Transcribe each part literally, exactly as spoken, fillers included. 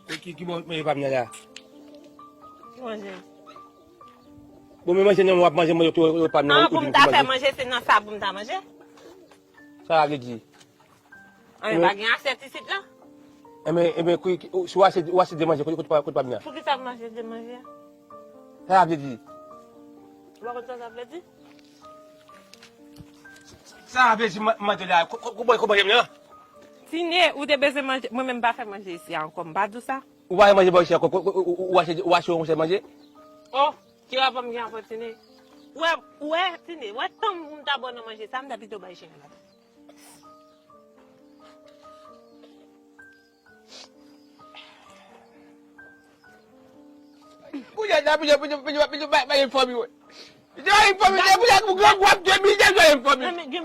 Ki, ki, ki bon manje pa m nan la? Ki manje? Bon, men manje nan w ap manje, mwen tou, w ap manje. Ah, pou m ta fè manje, se nan sa pou m ta manje? Sa vle di? Anben, pa gen asyèt isit la? Enben, enben, si w achte, w achte de manje, kote, kote, kote pa m nan? Poukisa m achte de manje? Sa vle di? Ou pa konn sa sa vle di? Sa vle di, m mande la, kòman, kòman, kòman, Tine, ou te bezwen manje, mwen menm m pa fè manje isi a ankò, m pa di w sa? Ou pa fè manje bò isi a ankò, ou achte, ou achte yon sèl manje? Oh, ki rapò m gen avè w, Tine? Ou wè, ou wè, Tine, ou wè tan m ta ba w nan manje sa, m ta pito bay chen an la. Kounye a, pito, pito, pito, pito, bay, bay fanmi w. Pito, bay fanmi w, kounye a, pou gran gwap de mizè, bay fanmi w. Pito,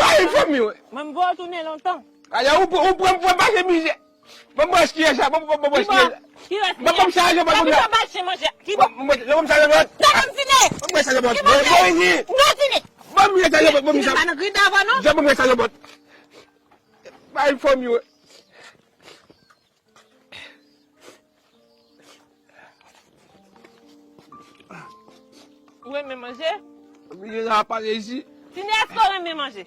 bay fanmi w. Mwen, m voye w tounen lontan. Alè, ou, ou pran, pran pase mizè. Ban m branch kiyès la, ban m, ban m branch kiyès la. Ban m sa, ban m sa. Ban m sa, ban m sa. Ban m sa, ban m sa. Non, Tine. Non, Tine. Ban m sa, ban m sa. Tine, pa nan gridan avan, non. Ban m sa, ban m sa. Bay fanmi w. Ou renmen manje? Mwen la pale isi. Tine, èske w renmen manje?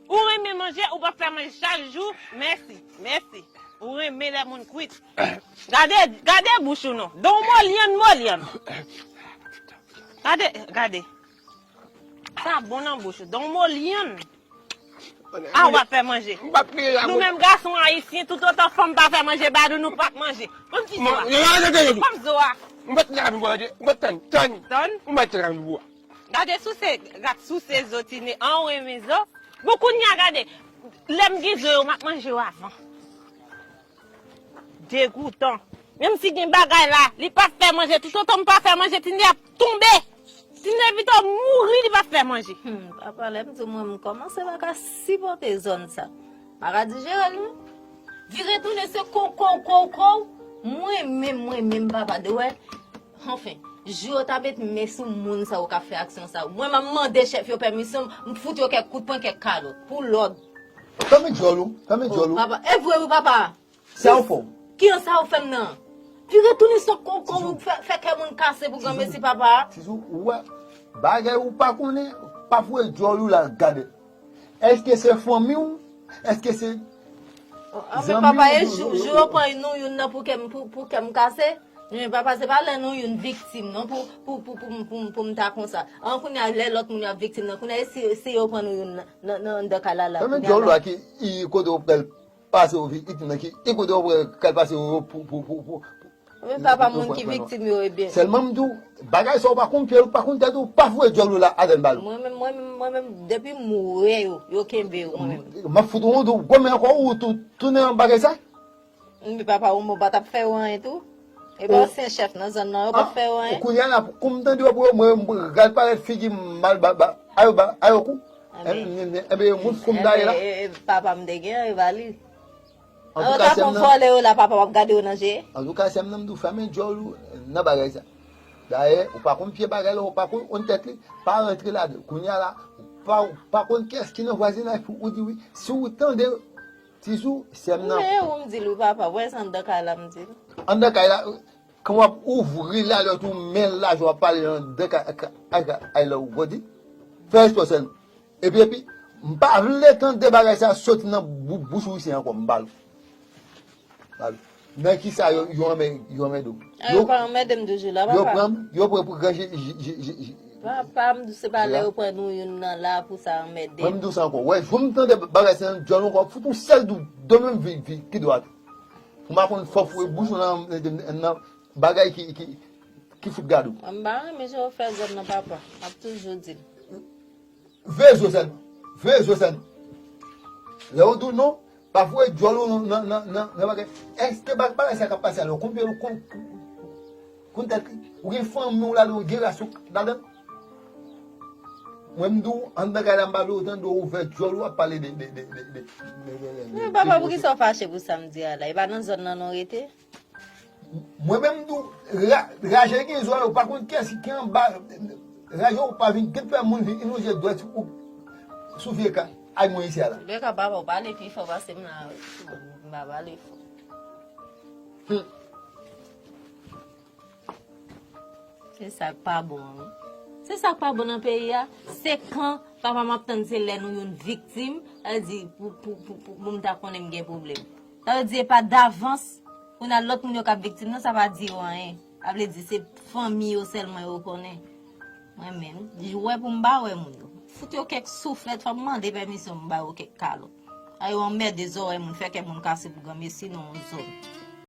Ou renmen manje, ou pa fè manje chak jou? Mèsi, mèsi. Ou renmen lè moun kwit. Gade, gade bouch ou non. Don w molyann, molyann. Gade, gade. Sa bon nan bouch ou. Don w molyann. A, w ap fè manje. Nou menm gason ayisyen, toutotan fanm pa fè manje ba nou, nou p ap manje. Ban m ti zo a. Ban m zo a. M pa t la vin bò, m pa t tann, tann. Tann? M pa t la vin bò. Gade souse, gad souse zo Tine, an w renmen zo. Bon, kounye a gade, lè m gen zo yo, m ap manje yo avan. Degoutan. Menm si gen bagay la, li p ap fè manje. Toutotan m pa fè manje, Tine ap tonbe. Tine pito mouri, li p ap fè manje. Hmm, papa, lè m di w, mwen, m kòmanse pa ka sipòte zòn sa. Pa ka dijere l, non. Vire tounen se kow, kow, kow, kow. Mwen menm, mwen menm, papa, de wè. Anfen, jou yo ta met men sou moun sa yo k ap fè aksyon sa yo. Mwen, m ap mande chèf yo pèmisyon, m fout yo kèk kout pwen, kèk kalòt. Pou lòd. Tanmen djòl ou, tanmen djòl ou. Papa, e vre wi, papa. Sa w fè w? Ki an sa w fè m nan? Vire tounen se kow, kow, fè, fè kè moun kase pou granmesi papa. Tizou, ou wè, bagay ou pa konnen, pa foure djòl ou la, gade. Èske se fanmi w? Èske se zanmi w? Anfen, papa, e jou, jou yo pran nou youn nan pou kè m, pou, pou kè m kase? Men papa, se pa lè nou youn viktim, non, pou, pou, pou, pou, pou, pou m ta konsa. An, kounye a, lè lòt moun yo ap viktim nan, kounye a, e si, si yo pran nou youn nan, nan, nan anndan kay la, la, kounye a la. Tanmen djòl ou a ki, i, kote w pral pase yo viktim nan ki, e kote w pral pase yo pou, pou, pou, pou. Men papa, moun ki viktim yo, ebyen. Sèlman m di w, bagay sa w pa konn pye w, pa konn tèt ou, pa foure djòl ou la adan bal ou. Mwen menm, mwen menm, mwen menm, depi m wè yo, yo kenbe yo, mwen menm. M ap fout ou yon tou, gwo men ankò ou tou, tounen nan bagay sa. Men papa, ou mwen pa t ap fè yo anyen tou. E pa ansyen chèf nan zòn nan, yo pa t fè yo anyen. Kounye a la, kou m tande yo pou yo, mwen, mwen pral parèt figi m mal ba, ba, a yo, ba, a yo kou. Enben, moun kou m daye la. E, e, e, papa m te gen, e ba li. Antouka, sè m nan. Vòlè yo la, papa w ap gade yo nan je. Antouka, sè m nan, m di w fèmen djòl ou nan bagay sa. Dayè, ou pa konn pye bagay la, ou pa konn tèt li, pa rantre ladan. Kounye a la, ou pa, ou pa konn kiyès ki nan vwazinaj pou ou di wi. Si w tande, Tizou, sè m nan. Men ou m di l wi, papa, wè se anndan kay la m di l. Anndan kay la, Kan w ap ouvri lalòt ou, men lajwa w ap pale anndan ka, ka, ka, ay la ou gòdi. Fè respè w sèlman. Epi, epi, m pa vle tande bagay sa soti nan bou-, bouch ou isi ankò, m ba l ou. Ba l ou. Nan kisa yo, yo anmè-, yo anmède w? A, yo pa anmède m toujou la, papa. Yo pran m, yo pran pou granje, j-, j-, j-, j-, Papa, m di w se pa lè yo pran nou youn nan la pou sa anmède m. Mwen, m di w sa ankò. Wè, jou m tande bagay sa nan djòl ou ankò, fout yon sèl dou, dou menm vi, vi, ki dwat. Pou m aprann fò foure bouch ou nan, nan, nan bagay ki, ki, ki fout gade w. Mwen m pa renmen jan w fè zòn nan, papa. M ap toujou di l. Veye zo sèlman. Veye zo sèlman. Lè yo di w non, pa foure djòl ou nan, nan, nan, nan, nan bagay. Èske ba-, bagay sa k ap pase a la, ou konn pye l, ou konn, konn tèt li? Ou gen fanmi w ladan, ou gen ras ou ladan? Mwen, m di w, anndan kay la, m pa vle w tande w ouvè djòl ou ap pale de, de, de. Men papa, poukisa w fache pou sa m di a la? E pa nan zòn nan non rete? Mwen menm tou, ra-, raje gen zwa yo, pa konn kiyès ki anba raje, ou pa vin gen fè moun vin ilonje dwèt ou sou vye kay. Ay mwen isi a la. Beka papa, ou pale pi fò pase m la, m pa pale fò. Se sa k pa bon an wi. Se sa k pa bon nan peyi a. Se kan papa m ap tann se lè nou youn viktim, sa vle di pou, pou, pou, pou, pou m ta konnen m gen pwoblèm. Sa vle di e pa davans, kounye a lòt moun yo k ap viktim nan, sa pa di yo anyen. Sa vle di se fanmi yo sèlman yo konnen. Mwen menm, wè pou m pa wè moun yo. Fout yo kèk souflèt, fò m mande pèmisyon m ba yo kèk kalòt. A yo anmède zòrèy moun, fè kè moun kase pou granmesi nan yon zòn.